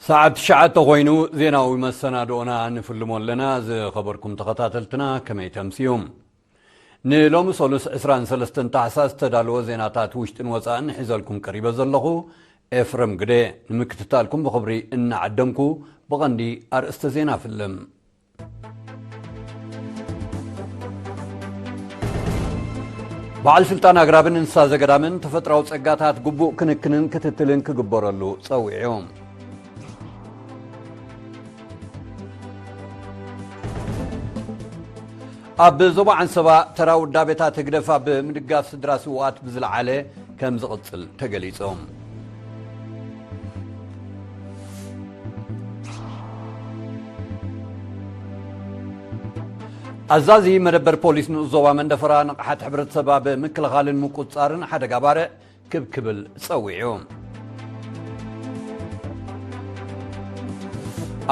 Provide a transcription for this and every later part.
ሰዓት ትሽዓተ ኮይኑ ዜናዊ መሰናድኦና ንፍልሞ ኣለና። ዝኸበርኩም ተኸታተልትና ከመይ ተምስዩም? ንሎሚ ሰሉስ ዕስራን ሰለስተን ታሕሳስ ዝተዳለወ ዜናታት ውሽጥን ወጻእን ሒዘልኩም ቀሪበ ዘለኹ ኤፍረም ግደ። ንምክትታልኩም ብኽብሪ እናዓደምኩ ብቐንዲ ኣርእስተ ዜና ፍልም። በዓል ስልጣን ኣግራብን እንስሳ ዘገዳምን ተፈጥራዊ ጸጋታት ግቡእ ክንክንን ክትትልን ክግበረሉ ጸዊዑ። ኣብ ዞባ ዓንሰባ ተራ ውዳቤታት ህግደፍ ኣብ ምድጋፍ ስድራ ስውኣት ብዝለዓለ ከም ዝቕጽል ተገሊጾም። ኣዛዚ መደበር ፖሊስ ንኡስ ዞባ መንደፈራ ንቕሓት ሕብረተሰብ ኣብ ምክልኻልን ምቁጽጻርን ሓደጋ ባርዕ ክብ ክብል ጸዊዑ።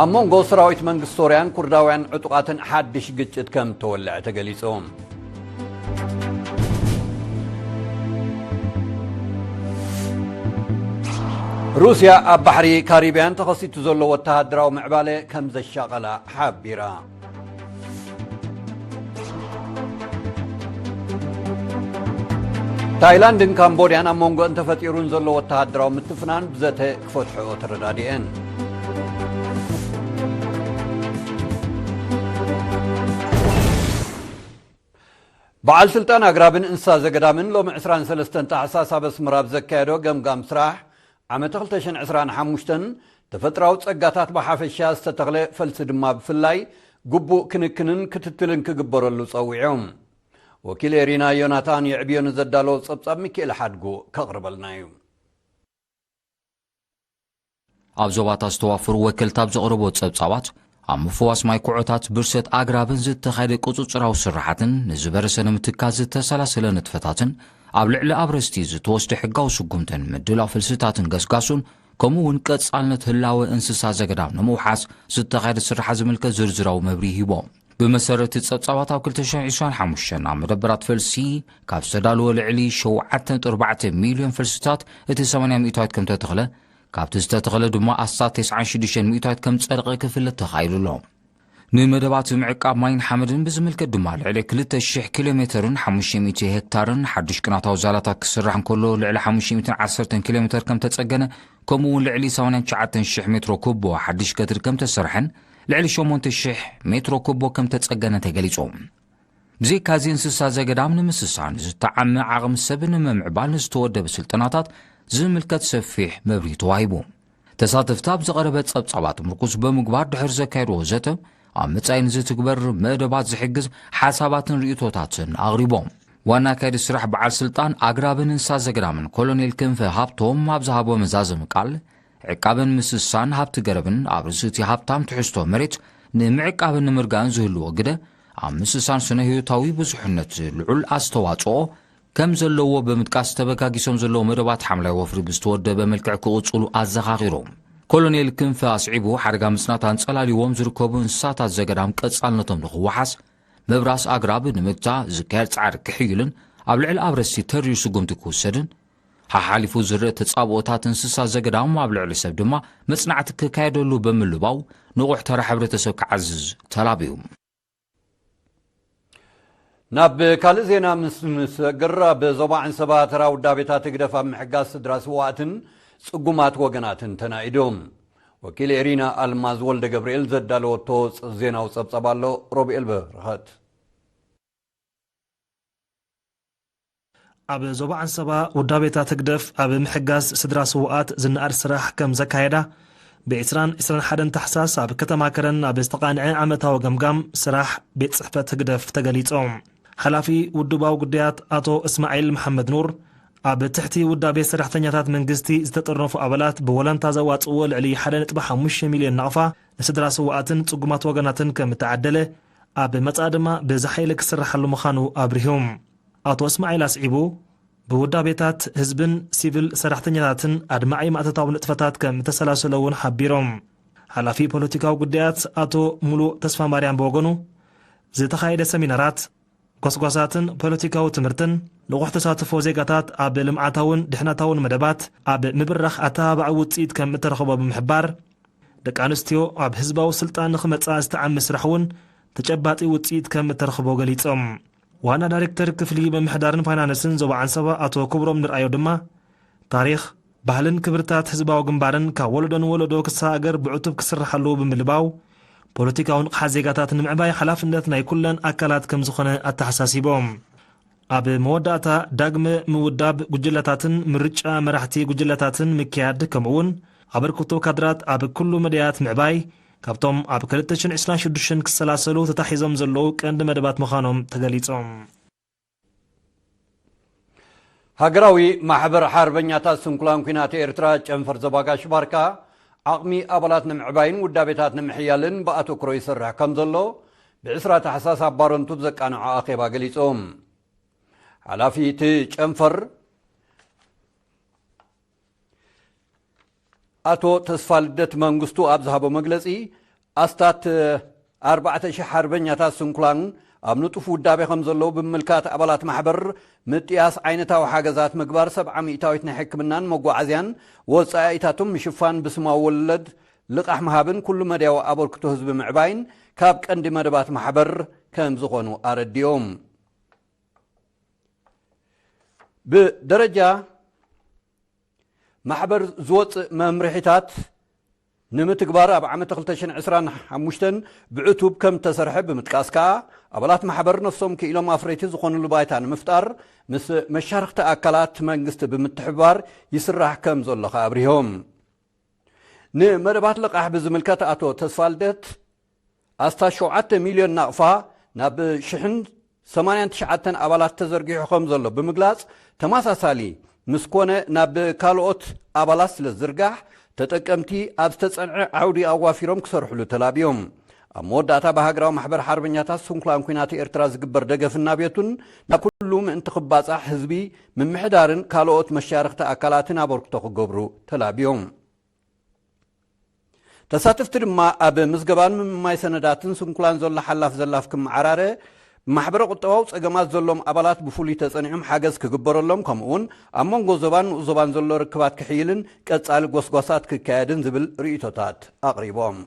ኣብ መንጎ ሰራዊት መንግስቲ ሶርያን ኩርዳውያን ዕጡቓትን ሓድሽ ግጭት ከም ተወልዐ ተገሊጹ። ሩስያ ኣብ ባሕሪ ካሪብያን ተኸሲቱ ዘሎ ወተሃደራዊ ምዕባለ ከም ዘሻቐላ ሓቢራ። ታይላንድን ካምቦድያን ኣብ መንጎ እንተፈጢሩን ዘሎ ወተሃደራዊ ምትፍናን ብዘተ ክፈትሕኦ ተረዳዲኤን። በዓል ስልጣን ኣግራብን እንስሳ ዘገዳምን ሎሚ ዕስራን ሰለስተን ታሕሳስ ኣብ ኣስመራ ብዘካየዶ ገምጋም ስራሕ ዓመተ ክልተ ሽሕን ዕስራን ሓሙሽተን ተፈጥራዊ ጸጋታት ብሓፈሻ ዝተተኽለ ፈልሲ ድማ ብፍላይ ግቡእ ክንክንን ክትትልን ክግበረሉ ጸዊዑ። ወኪል ኤሪና ዮናታን የዕብዮ ንዘዳለዎ ጸብጻብ ሚካኤል ሓድጉ ከቕርበልና እዩ። ኣብ ዞባታት ዝተዋፈሩ ወከልቲ ኣብ ዘቕረቦ ጸብጻባት፣ ኣብ ምፍዋስ ማይ ኩዖታት፣ ብርሰት ኣግራብን ዝተኻየደ ቁጽጽራዊ ስራሓትን ንዝበረሰ ንምትካእ ዝተሰላሰለ ንጥፈታትን ኣብ ልዕሊ ኣብረስቲ ዝተወስደ ሕጋዊ ስጉምትን ምድላው ፍልስታትን ገስጋሱን ከምኡ እውን ቀጻልነት ህላወ እንስሳ ዘገዳም ንምውሓስ ዝተኻየደ ስራሓት ዝምልከት ዝርዝራዊ መብርሂ ሂቦም። ብመሰረት ጸብጻባት ኣብ ክልተ ሽሕን ዕስራን ሓሙሽተን ኣብ መደበራት ፈልሲ ካብ ዝተዳለወ ልዕሊ ሸውዓተ ነጥቢ ኣርባዕተ ሚልዮን ፈልስታት እቲ ሰማንያ ሚእታዊት ከም ተተኽለ፣ ካብቲ ዝተተኽለ ድማ ኣስታት ተስዓን ሽዱሽተን ሚእታዊት ከም ጸደቐ ክፍለጥ ተኻኢሉ ኣሎ። ንመደባት ምዕቃብ ማይን ሓመድን ብዝምልከት ድማ ልዕሊ ክልተ ሽሕ ኪሎ ሜተርን ሓሙሽተ ሚእቲ ሄክታርን ሓድሽ ቅናታዊ ዛላታት ክስራሕ እንከሎ ልዕሊ ሓሙሽተ ሚእትን ዓሰርተን ኪሎ ሜተር ከም ተጸገነ፣ ከምኡ እውን ልዕሊ ሰማንያን ትሽዓተን ሽሕ ሜትሮ ኩቦ ሓድሽ ገትሪ ከም ተሰርሐን ልዕሊ ሸሞንተ ሽሕ ሜትሮ ኩቦ ከም ተጸገነ ተገሊጹ። ብዘይካዚ እንስሳ ዘገዳም ንምስሳን ዝተዓመ ዓቕሚ ሰብ ንምምዕባል ንዝተወደበ ስልጠናታት ዝምልከት ሰፊሕ መብርሂ ተዋሂቡ። ተሳተፍቲ ኣብ ዝቐረበ ጸብጻባት ምርኩስ ብምግባር ድሕሪ ዘካየድዎ ዘተ፣ ኣብ መጻኢ ንዝትግበር መደባት ዝሕግዝ ሓሳባትን ርእይቶታትን ኣቕሪቦም። ዋና ኣካያዲ ስራሕ በዓል ስልጣን ኣግራብን እንስሳ ዘገዳምን ኮሎኔል ክንፈ ሃብቶም ኣብ ዝሃቦ መዛዘሚ ቃል፣ ዕቃብን ምስሳን ሃብቲ ገረብን ኣብ ርእሲ እቲ ሃብታም ትሕዝቶ መሬት ንምዕቃብን ንምርጋእን ዝህልዎ ግደ፣ ኣብ ምስሳን ስነ ህይወታዊ ብዙሕነት ልዑል ኣስተዋጽኦ ከም ዘለዎ ብምጥቃስ፣ ተበጋጊሶም ዘለዉ መደባት ሓምላይ ወፍሪ ብዝተወደበ መልክዕ ክቕጽሉ ኣዘኻኺሮም። ኮሎኔል ክንፈ ኣስዒቡ፣ ሓደጋ ምጽናት ኣንጸላልይዎም ዝርከቡ እንስሳታት ዘገዳም ቀጻልነቶም ንኽወሓስ፣ ምብራስ ኣግራብ ንምግታእ ዝካየድ ጻዕሪ ክሕይልን ኣብ ልዕሊ ኣብረስቲ ተሪር ስጉምቲ ክውሰድን፣ ሓሓሊፉ ዝረአ ተጻብኦታት እንስሳ ዘገዳም ኣብ ልዕሊ ሰብ ድማ መጽናዕቲ ክካየደሉ ብምልባው፣ ንቑሕ ተራ ሕብረተሰብ ክዓዝዝ ተላብዩ። ናብ ካልእ ዜና ምስ ንሰግር፣ ኣብ ዞባ ዓንሰባ ተራ ውዳቤታት ህግደፍ ኣብ ምሕጋዝ ስድራ ስዋእትን ጽጉማት ወገናትን ተናኢዱ። ወኪል ኤሪና ኣልማዝ ወልደ ገብርኤል ዘዳለወቶ ጸ-፣ ዜናዊ ጸብጻብ ኣሎ። ሮብኤል በረኸት። ኣብ ዞባ ዓንሰባ ውዳቤታት ህግደፍ ኣብ ምሕጋዝ ስድራ ስውኣት ዝነኣድ ስራሕ ከም ዘካየዳ፣ ብዕስራን ዕስራን ሓደን ታሕሳስ ኣብ ከተማ ከረን ኣብ ዝተቓንዐ ዓመታዊ ገምጋም ስራሕ ቤት ጽሕፈት ህግደፍ ተገሊጹ። ሓላፊ ውድባዊ ጉዳያት ኣቶ እስማዒል መሓመድ ኑር፣ ኣብ ትሕቲ ውዳቤ ሰራሕተኛታት መንግስቲ ዝተጠርነፉ ኣባላት ብወላንታ ዘዋጽእዎ ልዕሊ ሓደ ነጥቢ ሓሙሽተ ሚልዮን ናቕፋ ንስድራ ስውኣትን ጽጉማት ወገናትን ከም እተዓደለ፣ ኣብ መጻኢ ድማ ብዝሓይለ ክስርሓሉ ምዃኑ ኣብሪሁ። ኣቶ እስማዒል ኣስዒቡ፣ ብውዳቤታት ህዝብን ሲቪል ሰራሕተኛታትን ኣድማዒ ማእቶታዊ ንጥፈታት ከም እተሰላሰለ እውን ሓቢሮም። ሓላፊ ፖለቲካዊ ጉዳያት ኣቶ ሙሉ ተስፋ ማርያም ብወገኑ፣ ዝተኻየደ ሰሚናራት፣ ጎስጓሳትን ፖለቲካዊ ትምህርትን ንቑሕ ተሳትፎ ዜጋታት ኣብ ልምዓታውን ድሕነታውን መደባት ኣብ ምብራኽ ኣተባባዒ ውጽኢት ከም እተረኽቦ ብምሕባር፣ ደቂ ኣንስትዮ ኣብ ህዝባዊ ስልጣን ንኽመጻ ዝተዓሚ ስራሕ እውን ተጨባጢ ውጽኢት ከም እተረኽቦ ገሊጾም። ዋና ዳይሬክተር ክፍሊ ምምሕዳርን ፋይናንስን ዞባ ዓንሰባ ኣቶ ክብሮም ንርኣዮ ድማ፣ ታሪኽ፣ ባህልን ክብርታት ህዝባዊ ግንባርን ካብ ወለዶ ንወለዶ ክሰጋገር ብዕቱብ ክስራሕ ኣለዎ ብምልባው፣ ፖለቲካዊ ንቕሓት ዜጋታት ንምዕባይ ሓላፍነት ናይ ኩለን ኣካላት ከም ዝኾነ ኣተሓሳሲቦም። ኣብ መወዳእታ፣ ዳግመ ምውዳብ ጉጅለታትን ምርጫ መራሕቲ ጉጅለታትን ምክያድ፣ ከምኡውን ኣበርክቶ ካድራት ኣብ ኩሉ መዳያት ምዕባይ፣ ካብቶም ኣብ ክልተ ሽሕን ዕስራን ሽዱሽተን ክሰላሰሉ ተታሒዞም ዘለዉ ቀንዲ መደባት ምዃኖም ተገሊጾም። ሃገራዊ ማሕበር ሓርበኛታት ስንኩላን ኲናት ኤርትራ ጨንፈር ዞባ ጋሽ ባርካ፣ ዓቕሚ ኣባላት ንምዕባይን ውዳቤታት ንምሕያልን ብኣተኩሮ ይሰርሕ ከም ዘሎ፣ ብ ዕስራ ታሕሳስ ኣብ ባረንቱ ብዘቃንዖ ኣኼባ ገሊጾም። ሓላፊ እቲ ጨንፈር ኣቶ ተስፋልደት መንግስቱ ኣብ ዝሃቦ መግለጺ፣ ኣስታት ኣርባዕተ ሽሕ ሓርበኛታት ስንኩላን ኣብ ንጡፍ ውዳቤ ከም ዘለዉ ብምምልካት፣ ኣባላት ማሕበር ምጥያስ ዓይነታዊ ሓገዛት ምግባር፣ ሰብዓ ሚእታዊት ናይ ሕክምናን መጓዓዝያን ወጻኢታቶም ምሽፋን፣ ብስማዊ ወለድ ልቓሕ ምሃብን ኩሉ መዳያዊ ኣበርክቶ ህዝቢ ምዕባይን ካብ ቀንዲ መደባት ማሕበር ከም ዝኾኑ ኣረዲኦም። ብደረጃ ማሕበር ዝወጽእ መምርሒታት ንምትግባር ኣብ ዓመት ክልተ ሽሕን ዕስራን ሓሙሽተን ብዕቱብ ከም እተሰርሐ ብምጥቃስ ከኣ፣ ኣባላት ማሕበር ነፍሶም ክኢሎም ኣፍረይቲ ዝኾኑሉ ባይታ ንምፍጣር ምስ መሻርኽቲ ኣካላት መንግስቲ ብምትሕብባር ይስራሕ ከም ዘሎ ከኣ ኣብሪሆም። ንመደባት ልቓሕ ብዝምልከት ኣቶ ተስፋልደት፣ ኣስታት ሸውዓተ ሚልዮን ናቕፋ ናብ ሽሕን ሰማንያን ትሽዓተን ኣባላት ተዘርጊሑ ከም ዘሎ ብምግላጽ፣ ተመሳሳሊ ምስ ኮነ ናብ ካልኦት ኣባላት ስለ ዝዝርጋሕ፣ ተጠቀምቲ ኣብ ዝተጸንዐ ዓውዲ ኣዋፊሮም ክሰርሕሉ ተላብዮም። ኣብ መወዳእታ፣ ብሃገራዊ ማሕበር ሓርበኛታት ስንኩላን ኲናት ኤርትራ ዝግበር ደገፍን ናብየቱን ናብ ኩሉ ምእንቲ ክባጻሕ፣ ህዝቢ ምምሕዳርን ካልኦት መሻርኽቲ ኣካላትን ኣበርክቶ ክገብሩ ተላብዮም። ተሳተፍቲ ድማ ኣብ ምዝገባን ምምማይ ሰነዳትን ስንኩላን ዘሎ ሓላፍ ዘላፍ ክመዓራረ፣ ብማሕበረ ቁጠባዊ ጸገማት ዘሎም ኣባላት ብፍሉይ ተጸኒዖም ሓገዝ ክግበረሎም፣ ከምኡውን ኣብ መንጎ ዞባን ንኡስ ዞባን ዘሎ ርክባት ክሕይልን ቀጻሊ ጎስጓሳት ክካየድን ዝብል ርእይቶታት ኣቕሪቦም።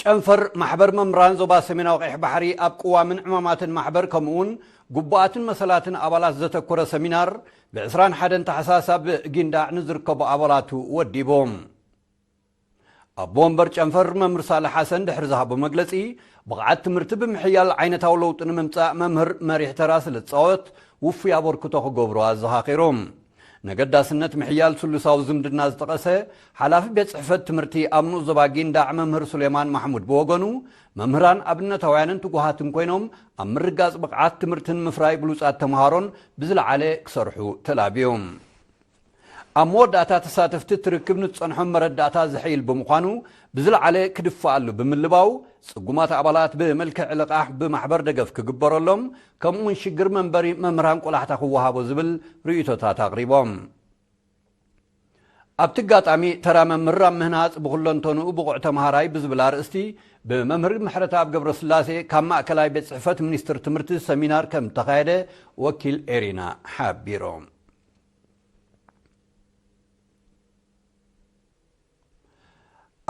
ጨንፈር ማሕበር መምህራን ዞባ ሰሜናዊ ቀይሕ ባሕሪ ኣብ ቅዋምን ዕማማትን ማሕበር፣ ከምኡውን ግቡኣትን መሰላትን ኣባላት ዘተኮረ ሰሚናር፣ ብ ዕስራን ሓደን ታሕሳስ ኣብ ጊንዳዕ ንዝርከቡ ኣባላቱ ወዲቦም። ኣቦ ወንበር ጨንፈር መምህር ሳልሕ ሓሰን ድሕሪ ዝሃቦ መግለጺ፣ ብቕዓት ትምህርቲ ብምሕያል ዓይነታዊ ለውጢ ንምምጻእ መምህር መሪሕ ተራ ስለ ዝጻወት፣ ውፉይ ኣበርክቶ ክገብሩ ኣዘኻኺሮም። ነገዳስነት ምሕያል ስሉሳዊ ዝምድና ዝጠቐሰ ሓላፊ ቤት ጽሕፈት ትምህርቲ ኣብ ንኡስ ዞባ ጊንዳዕ መምህር ሱሌማን ማሕሙድ ብወገኑ፣ መምህራን ኣብነታውያንን ትጉሃትን ኮይኖም፣ ኣብ ምርጋጽ ብቕዓት ትምህርትን ምፍራይ ብሉጻት ተምሃሮን ብዝለዓለ ክሰርሑ ተላብዮም። ኣብ መወዳእታ፣ ተሳተፍቲ እቲ ርክብ ንዝጸንሖም መረዳእታ ዝሕይል ብምዃኑ፣ ብዝለዓለ ክድፈኣሉ ብምልባው፣ ጽጉማት ኣባላት ብመልክዕ ልቓሕ ብማሕበር ደገፍ ክግበረሎም፣ ከምኡውን ሽግር መንበሪ መምህራን ቆላሕታ ክወሃቦ ዝብል ርእይቶታት ኣቕሪቦም። ኣብቲ ኣጋጣሚ፣ ተራ መምህር ኣብ ምህናጽ ብኹለንተንኡ ብቑዕ ተምሃራይ ብዝብል ኣርእስቲ፣ ብመምህር ምሕረተኣብ ገብረስላሴ ካብ ማእከላይ ቤት ጽሕፈት ሚኒስትር ትምህርቲ ሰሚናር ከም እተኻየደ ወኪል ኤሪና ሓቢሮም።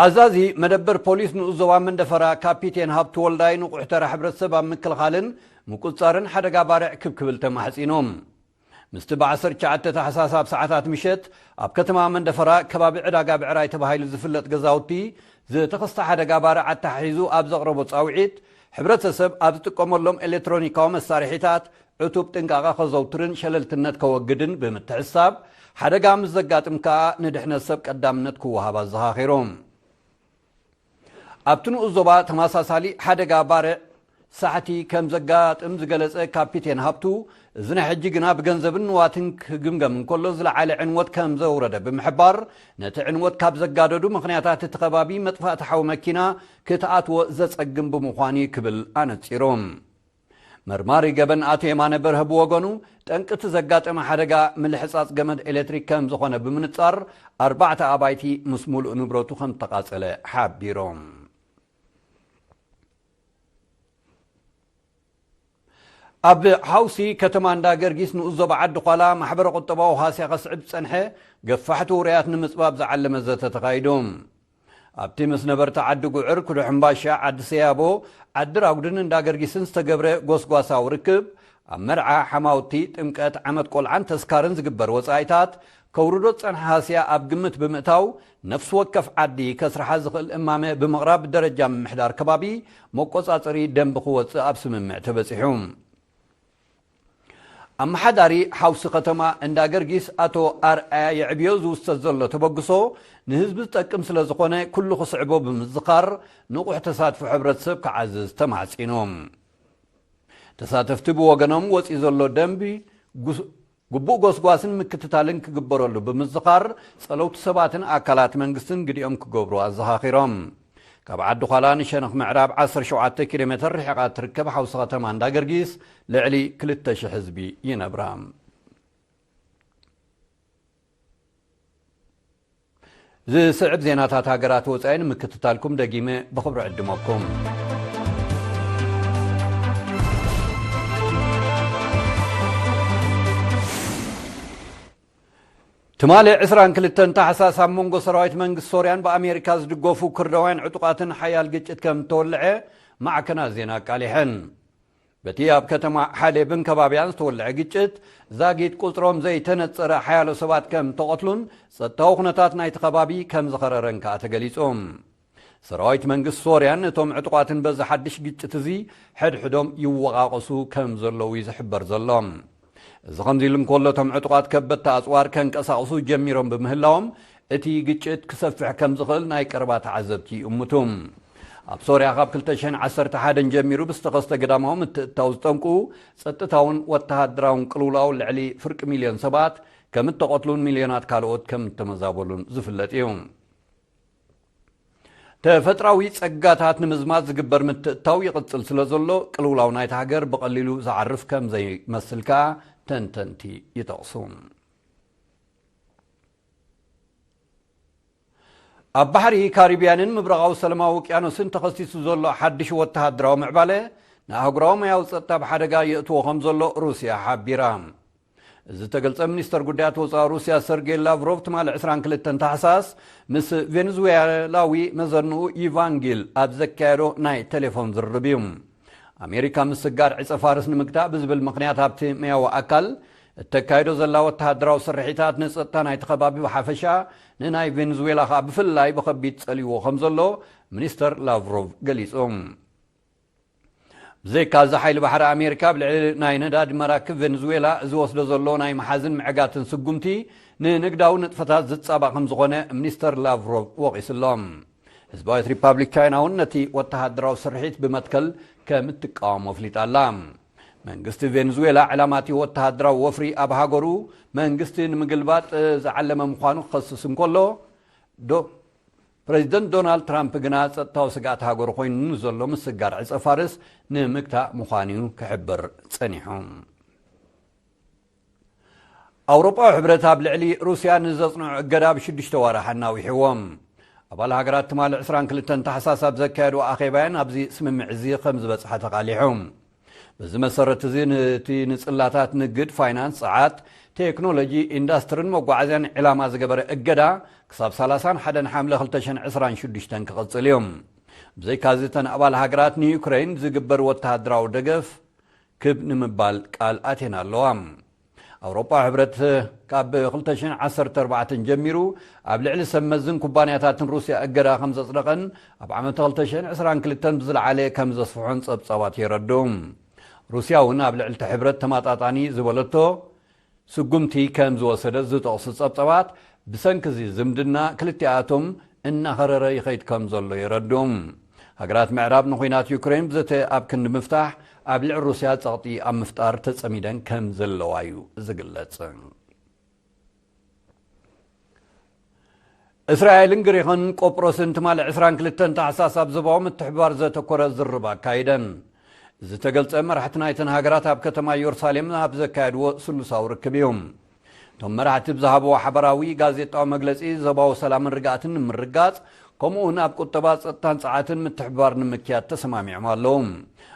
ኣዛዚ መደበር ፖሊስ ንኡስ ዞባ መንደፈራ ካፒቴን ሃብቱ ወልዳይ፣ ንቑሕ ተራ ሕብረተሰብ ኣብ ምክልኻልን ምቁጽጻርን ሓደጋ ባርዕ ክብ ክብል ተማሕጺኖም። ምስቲ ብ ዓሰርተ ትሽዓተ ታሕሳስ ኣብ ሰዓታት ምሸት ኣብ ከተማ መንደፈራ ከባቢ ዕዳጋ ብዕራይ ተባሂሉ ዝፍለጥ ገዛውቲ ዝተኸስተ ሓደጋ ባርዕ ኣተሓሒዙ ኣብ ዘቕረቦ ጻውዒት፣ ሕብረተሰብ ኣብ ዝጥቀመሎም ኤሌክትሮኒካዊ መሳርሒታት ዕቱብ ጥንቃቐ ከዘውትርን ሸለልትነት ከወግድን ብምትሕስሳብ፣ ሓደጋ ምስ ዘጋጥም ከኣ ንድሕነት ሰብ ቀዳምነት ክወሃብ ኣዘኻኺሮም። ኣብቲ ንኡስ ዞባ ተመሳሳሊ ሓደጋ ባርዕ ሳሕቲ ከም ዘጋጥም ዝገለጸ ካፒቴን ሃብቱ፣ እዚ ናይ ሕጂ ግና ብገንዘብን ንዋትን ክግምገም እንከሎ ዝለዓለ ዕንወት ከም ዘውረደ ብምሕባር፣ ነቲ ዕንወት ካብ ዘጋደዱ ምኽንያታት እቲ ከባቢ መጥፋእቲ ሓዊ መኪና ክትኣትዎ ዘጸግም ብምዃኑ እዩ ክብል ኣነጺሩ። መርማሪ ገበን ኣቶ የማነ በርሀ ብወገኑ፣ ጠንቂ እቲ ዘጋጠመ ሓደጋ ምልሕጻጽ ገመድ ኤሌክትሪክ ከም ዝኾነ ብምንጻር፣ ኣርባዕተ ኣባይቲ ምስ ሙሉእ ንብረቱ ከም ዝተቓጸለ ሓቢሮም። ኣብ ሓውሲ ከተማ እንዳ ገርጊስ ንኡስ ዞባ ዓዲ ዃላ ማሕበረ ቁጠባዊ ሃስያ ከስዕብ ዝጸንሐ ገፋሕቲ ውሩያት ንምጽባብ ዝዓለመ ዘተ ተኻይዱ። ኣብቲ ምስ ነበርቲ ዓዲ ጉዕር፣ ኩዶ ሕምባሻ፣ ዓዲ ሰያቦ፣ ዓዲ ራጉድን እንዳ ገርጊስን ዝተገብረ ጎስጓሳዊ ርክብ፣ ኣብ መርዓ፣ ሓማውቲ፣ ጥምቀት፣ ዓመት ቆልዓን ተስካርን ዝግበር ወጻኢታት ከውርዶ ዝጸንሐ ሃስያ ኣብ ግምት ብምእታው፣ ነፍሲ ወከፍ ዓዲ ከስርሓ ዝኽእል እማመ ብምቕራብ፣ ብደረጃ ምምሕዳር ከባቢ መቆጻጸሪ ደንቢ ክወጽእ ኣብ ስምምዕ ተበጺሑ። ኣመሓዳሪ ሓውሲ ከተማ እንዳ ገርጊስ ኣቶ ኣርኣያ የዕብዮ ዝውሰድ ዘሎ ተበግሶ ንህዝቢ ዝጠቅም ስለ ዝኾነ፣ ኩሉ ክስዕቦ ብምዝኻር፣ ንቑሕ ተሳትፎ ሕብረተሰብ ክዓዝዝ ተማሕጺኑ። ተሳተፍቲ ብወገኖም፣ ወጺኡ ዘሎ ደንቢ ጉስ-፣ ግቡእ ጎስጓስን ምክትታልን ክግበረሉ ብምዝኻር፣ ጸለውቲ ሰባትን ኣካላት መንግስትን ግዲኦም ክገብሩ ኣዘኻኺሮም። ካብ ዓዲ ዃላ ንሸነኽ ምዕራብ ዓሰርተ ሸውዓተ ኪሎ ሜትር ርሒቓ ትርከብ ሓውሲ ከተማ እንዳ ገርጊስ ልዕሊ ክልተ ሽሕ ህዝቢ ይነብራ። ዝስዕብ ዜናታት ሃገራት ወጻኢ ንምክትታልኩም ደጊመ ብኽብሪ ዕድመኩም። ትማሊ ዕስራን ክልተን ታሕሳስ ኣብ መንጎ ሰራዊት መንግስቲ ሶርያን ብኣሜሪካ ዝድገፉ ኩርዳውያን ዕጡቓትን ሓያል ግጭት ከም እተወልዐ ማዕከናት ዜና ኣቃሊሐን። በቲ ኣብ ከተማ ሓሌብን ከባቢያን ዝተወልዐ ግጭት፣ ዛጊት ቁጽሮም ዘይተነጸረ ሓያሎ ሰባት ከም ተቐትሉን ጸጥታዊ ኩነታት ናይቲ ከባቢ ከም ዝኸረረን ከኣ ተገሊጹ። ሰራዊት መንግስቲ ሶርያን እቶም ዕጡቓትን በዚ ሓድሽ ግጭት እዚ ሕድሕዶም ይወቓቐሱ ከም ዘለዉ እዩ ዝሕበር ዘሎ። እዚ ከምዚ ኢሉ እንከሎ፣ እቶም ዕጡቓት ከበድቲ ኣጽዋር ከንቀሳቕሱ ጀሚሮም ብምህላዎም፣ እቲ ግጭት ክሰፍሕ ከም ዝኽእል ናይ ቀረባ ተዓዘብቲ ይእምቱ። ኣብ ሶርያ ካብ ክልተ ሽሕን ዓሰርተ ሓደን ጀሚሩ ብዝተኸስተ ግዳማዊ ምትእትታው ዝጠንቁ ጸጥታውን ወተሃደራውን ቅልውላው ልዕሊ ፍርቂ ሚልዮን ሰባት ከም እተቐትሉን ሚልዮናት ካልኦት ከም እተመዛበሉን ዝፍለጥ እዩ። ተፈጥራዊ ጸጋታት ንምዝማት ዝግበር ምትእትታው ይቕጽል ስለ ዘሎ፣ ቅልውላው ናይታ ሃገር ብቐሊሉ ዝዓርፍ ከም ዘይመስል ከኣ ተንተንቲ ይጠቕሱ። ኣብ ባሕሪ ካሪብያንን ምብራቓዊ ሰላማዊ ውቅያኖስን ተኸሲቱ ዘሎ ሓድሽ ወተሃደራዊ ምዕባለ፣ ንኣህጉራዊ ማያዊ ጸጥታ ኣብ ሓደጋ የእትዎ ከም ዘሎ ሩስያ ሓቢራ። እዚ ዝተገልጸ፣ ሚኒስተር ጉዳያት ወጻኢ ሩስያ ሰርጌይ ላቭሮቭ ትማሊ ዕስራን ክልተን ታሕሳስ ምስ ቬንዙዌላዊ መዘንኡ ኢቫንጊል ኣብ ዘካየዶ ናይ ቴሌፎን ዝርርብ እዩ። ኣሜሪካ ምስጋር ዕጸ ፋርስ ንምግታእ ብዝብል ምኽንያት ኣብቲ ማያዊ ኣካል እተካይዶ ዘላ ወተሃደራዊ ስርሒታት ንጸጥታ ናይቲ ከባቢ ብሓፈሻ፣ ንናይ ቬንዙዌላ ከኣ ብፍላይ ብኸቢድ ጸልይዎ ከም ዘሎ ሚኒስተር ላቭሮቭ ገሊጹ። ብዘይካዚ፣ ሓይሊ ባሕሪ ኣሜሪካ ኣብ ልዕሊ ናይ ነዳዲ መራክብ ቬንዙዌላ ዝወስዶ ዘሎ ናይ ምሓዝን ምዕጋትን ስጉምቲ ንንግዳዊ ንጥፈታት ዝጻባእ ከም ዝኾነ ሚኒስተር ላቭሮቭ ወቒሱ ኣሎ። ህዝባዊት ሪፓብሊክ ቻይና እውን ነቲ ወተሃደራዊ ስርሒት ብመትከል ከም እትቃወሞ ኣፍሊጣ ኣላ። መንግስቲ ቬንዙዌላ፣ ዕላማ እቲ ወተሃደራዊ ወፍሪ ኣብ ሃገሩ መንግስቲ ንምግልባጥ ዝዓለመ ምዃኑ ክኸስስ እንከሎ፣ ዶ-፣ ፕሬዚደንት ዶናልድ ትራምፕ ግና፣ ጸጥታዊ ስግኣት ሃገሩ ኮይኑ ንዘሎ ምስጋር ዕጸ ፋርስ ንምግታእ ምዃኑ እዩ ክሕብር ጸኒሑ። ኣውሮጳዊ ሕብረት ኣብ ልዕሊ ሩስያ ንዘጽንዖ እገዳ ብሽዱሽተ ዋርሕ ኣናዊሕዎ። ኣባል ሃገራት ትማሊ ዕስራን ክልተን ታሕሳስ ኣብ ዘካየድዎ ኣኼባያን ኣብዚ ስምምዕ እዚ ከም ዝበጽሓ ተቓሊሑ። በዚ መሰረት እዚ፣ ነቲ ንጽላታት ንግድ፣ ፋይናንስ፣ ጸዓት፣ ቴክኖሎጂ፣ ኢንዳስትርን መጓዓዝያን ዕላማ ዝገበረ እገዳ ክሳብ ሰላሳን ሓደን ሓምለ ክልተ ሽሕን ዕስራን ሽዱሽተን ክቕጽል እዩ። ብዘይካዚ፣ እተን ኣባል ሃገራት ንዩክረይን ዝግበር ወተሃደራዊ ደገፍ ክብ ንምባል ቃል ኣትየን ኣለዋ። ኣውሮጳ ሕብረት ካብ ክልተ ሽሕን ዓሰርተ ኣርባዕተን ጀሚሩ ኣብ ልዕሊ ሰብ መዝን ኩባንያታትን ሩስያ እገዳ ከም ዘጽደቐን፣ ኣብ ዓመተ ክልተ ሽሕን ዕስራን ክልተን ብዝለዓለ ከም ዘስፍሖን ጸብጻባት የረድኡ። ሩስያ እውን ኣብ ልዕሊ እቲ ሕብረት ተመጣጣኒ ዝበለቶ ስጉምቲ ከም ዝወሰደት ዝጠቕሱ ጸብጻባት፣ ብሰንኪ እዚ ዝምድና ክልቲኣቶም እናኸረረ ይኸይድ ከም ዘሎ የረድኡ። ሃገራት ምዕራብ ንኹናት ዩክሬን ብዘተ ኣብ ክንዲ ምፍታሕ፣ ኣብ ልዕሊ ሩስያ ጸቕጢ ኣብ ምፍጣር ተጸሚደን ከም ዘለዋ እዩ ዝግለጽ። እስራኤልን ግሪኽን ቆጵሮስን ትማሊ ዕስራን ክልተን ታሕሳስ ኣብ ዞባዊ ምትሕብባር ዘተኮረ ዝርርብ ኣካይደን። ዝተገልጸ፣ መራሕቲ ናይተን ሃገራት ኣብ ከተማ ኢየሩሳሌም ኣብ ዘካየድዎ ስሉሳዊ ርክብ እዩ። እቶም መራሕቲ ብዝሃብዎ ሓበራዊ ጋዜጣዊ መግለጺ፣ ዞባዊ ሰላምን ርግኣትን ንምርጋጽ፣ ከምኡውን ኣብ ቁጠባ፣ ጸጥታን ጸዓትን ምትሕብባር ንምክያድ ተሰማሚዖም ኣለዉ።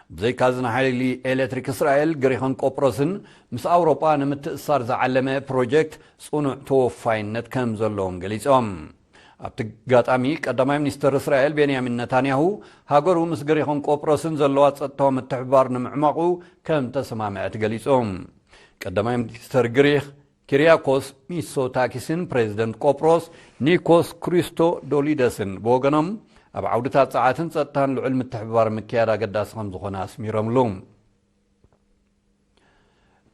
ብዘይካዚ ንሓይሊ ኤሌክትሪክ እስራኤል፣ ግሪኽን ቆጵሮስን ምስ ኣውሮጳ ንምትእስሳር ዝዓለመ ፕሮጀክት ጽኑዕ ተወፋይነት ከም ዘለዎም ገሊጾም። ኣብቲ ኣጋጣሚ ቀዳማይ ሚኒስተር እስራኤል ቤንያሚን ነታንያሁ ሃገሩ ምስ ግሪኽን ቆጵሮስን ዘለዋ ጸጥታዊ ምትሕብባር ንምዕማቑ ከም ተሰማምዐት ገሊጹ። ቀዳማይ ሚኒስተር ግሪኽ ኪሪያኮስ ሚሶታኪስን ፕሬዚደንት ቆጵሮስ ኒኮስ ክሪስቶዶሊደስን ብወገኖም ኣብ ዓውድታት ጸዓትን ጸጥታን ልዑል ምትሕብባር ምክያድ ኣገዳሲ ከም ዝኾነ ኣስሚሮምሉ።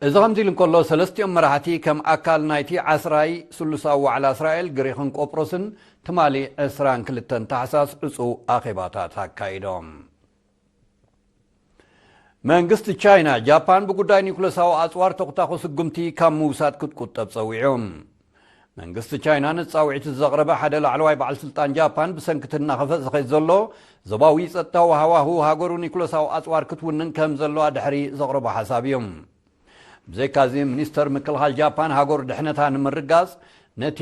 እዚ ከምዚ ኢሉ እንከሎ ሰለስቲኦም መራሕቲ ከም ኣካል ናይቲ ዓስራይ ስሉሳዊ ዋዕላ እስራኤል ግሪኽን ቆጵሮስን ትማሊ ዕስራን ክልተን ታሕሳስ ዕጹው ኣኼባታት ኣካይዶም። መንግስቲ ቻይና ጃፓን ብጉዳይ ኒኩለሳዊ ኣጽዋር ተኹታኹ ስጉምቲ ካብ ምውሳድ ክትቁጠብ ጸዊዑ። መንግስቲ ቻይና ንጻውዒት ዘቕረበ ሓደ ላዕለዋይ በዓል ስልጣን ጃፓን ብሰንኪ እቲ እናኸፍአ ዝኸይድ ዘሎ ዞባዊ ጸጥታዊ ሃዋሁ ሃገሩ ኒኩለሳዊ ኣጽዋር ክትውንን ከም ዘለዋ ድሕሪ ዘቕረቦ ሓሳብ እዩ። ብዘይካዚ ሚኒስተር ምክልኻል ጃፓን ሃገሩ ድሕነታ ንምርጋጽ ነቲ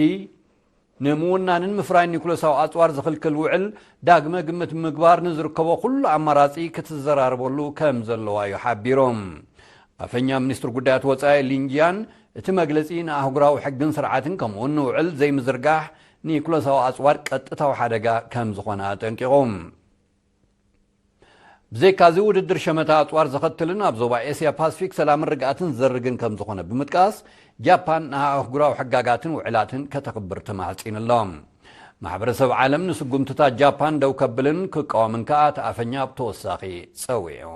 ንምውናንን ምፍራይን ኒኩለሳዊ ኣጽዋር ዝኽልክል ውዕል ዳግመ ግምት ምግባር ንዝርከቦ ኩሉ ኣማራጺ ክትዘራረበሉ ከም ዘለዋ እዩ ሓቢሮም። ኣፈኛ ሚኒስትሪ ጉዳያት ወጻኢ ሊንጂያን እቲ መግለጺ ንኣህጉራዊ ሕግን ስርዓትን ከምኡውን ንውዕል ዘይምዝርጋሕ ኒኩለሳዊ ኣጽዋር ቀጥታዊ ሓደጋ ከም ዝኾነ ኣጠንቂቖም። ብዘይካዚ ውድድር ሸመታ ኣጽዋር ዘኸትልን ኣብ ዞባ ኤስያ ፓስፊክ ሰላምን ርግኣትን ዘርግን ከም ዝኾነ ብምጥቃስ ጃፓን ንኣህጉራዊ ሕጋጋትን ውዕላትን ከተኽብር ተማሕጺኑ ኣሎ። ማሕበረሰብ ዓለም ንስጉምትታት ጃፓን ደው ከብልን ክቃወምን ከኣ እቲ ኣፈኛ ብተወሳኺ ጸዊዑ።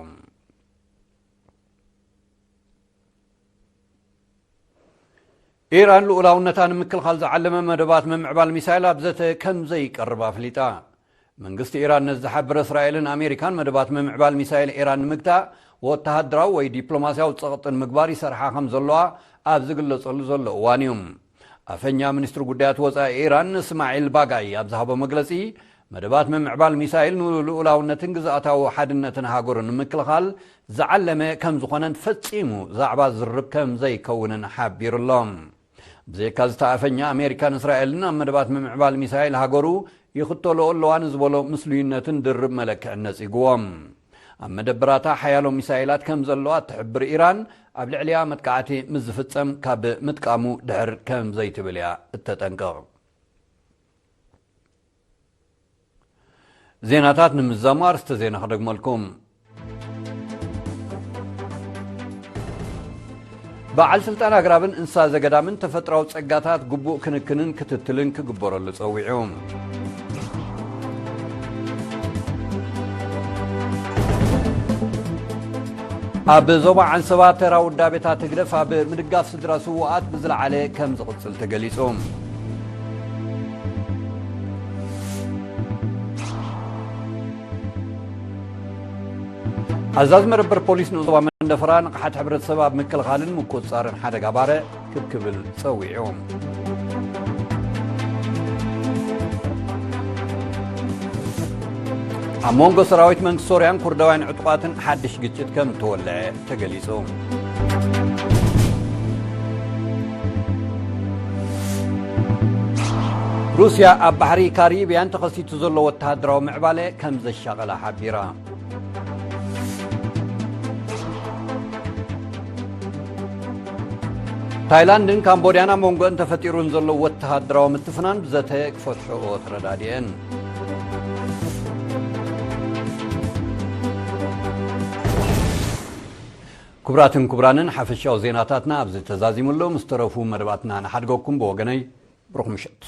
ኢራን ልኡላውነታ ንምክልኻል ዝዓለመ መደባት ምምዕባል ሚሳይል ኣብ ዘተ ከም ዘይቀርብ ኣፍሊጣ። መንግስቲ ኢራን ነዚ ዝሓብር እስራኤልን ኣሜሪካን መደባት ምምዕባል ሚሳይል ኢራን ንምግታእ ወተሃደራዊ ወይ ዲፕሎማስያዊ ጸቕጥን ምግባር ይሰርሓ ከም ዘለዋ ኣብ ዝግለጸሉ ዘሎ እዋን እዩ። ኣፈኛ ሚኒስትሪ ጉዳያት ወጻኢ ኢራን እስማዒል ባጋይ ኣብ ዝሃቦ መግለጺ፣ መደባት ምምዕባል ሚሳይል ንልኡላውነትን ግዝኣታዊ ሓድነትን ሃገሩ ንምክልኻል ዝዓለመ ከም ዝኾነን ፈጺሙ ዛዕባ ዝርብ ከም ዘይከውንን ሓቢሩ ኣሎ። ብዘይካ ዝተኣፈኛ ኣሜሪካን እስራኤልን ኣብ መደባት ምምዕባል ሚሳይል ሃገሩ ይኽተልኦ ኣለዋ ንዝበሎ ምስሉይነትን ድርብ መለክዕን ነጺግዎም። ኣብ መደበራታ ሓያሎ ሚሳይላት ከም ዘለዋ እትሕብር ኢራን ኣብ ልዕሊያ መጥቃዕቲ ምስ ዝፍጸም ካብ ምጥቃሙ ድሕር ከም ዘይትብል እያ እተጠንቅቕ። ዜናታት ንምዛሙ ኣርስተ ዜና ክደግመልኩም። በዓል ስልጣን ኣግራብን እንስሳ ዘገዳምን ተፈጥራዊ ጸጋታት ግቡእ ክንክንን ክትትልን ክግበረሉ ጸዊዑ። ኣብ ዞባ ዓንሰባ ተራ ውዳቤታት ህግደፍ ኣብ ምድጋፍ ስድራ ስውኣት ብዝለዓለ ከም ዝቕጽል ተገሊጹ። ኣዛዚ መደበር ፖሊስ ንኡስ ዞባ መንደፈራ ንቕሓት ሕብረተሰብ ኣብ ምክልኻልን ምቁጽጻርን ሓደጋ ባርዕ ክብ ክብል ጸዊዑ። ኣብ መንጎ ሰራዊት መንግስቲ ሶርያን ኩርዳውያን ዕጡቓትን ሓድሽ ግጭት ከም ተወልዐ ተገሊጹ። ሩስያ ኣብ ባሕሪ ካሪብያን ተኸሲቱ ዘሎ ወተሃደራዊ ምዕባለ ከም ዘሻቐላ ሓቢራ። ታይላንድን ካምቦድያን ኣብ መንጎ እንተፈጢሩን ዘሎ ወተሃደራዊ ምትፍናን ብዘተ ክፈትሕኦ ተረዳዲአን። ክቡራትን ክቡራንን፣ ሓፈሻዊ ዜናታትና ኣብዚ ተዛዚሙ ኣሎ። ምስ ተረፉ መደባትና ንሓድገኩም። ብወገነይ ብሩኽ ምሸት።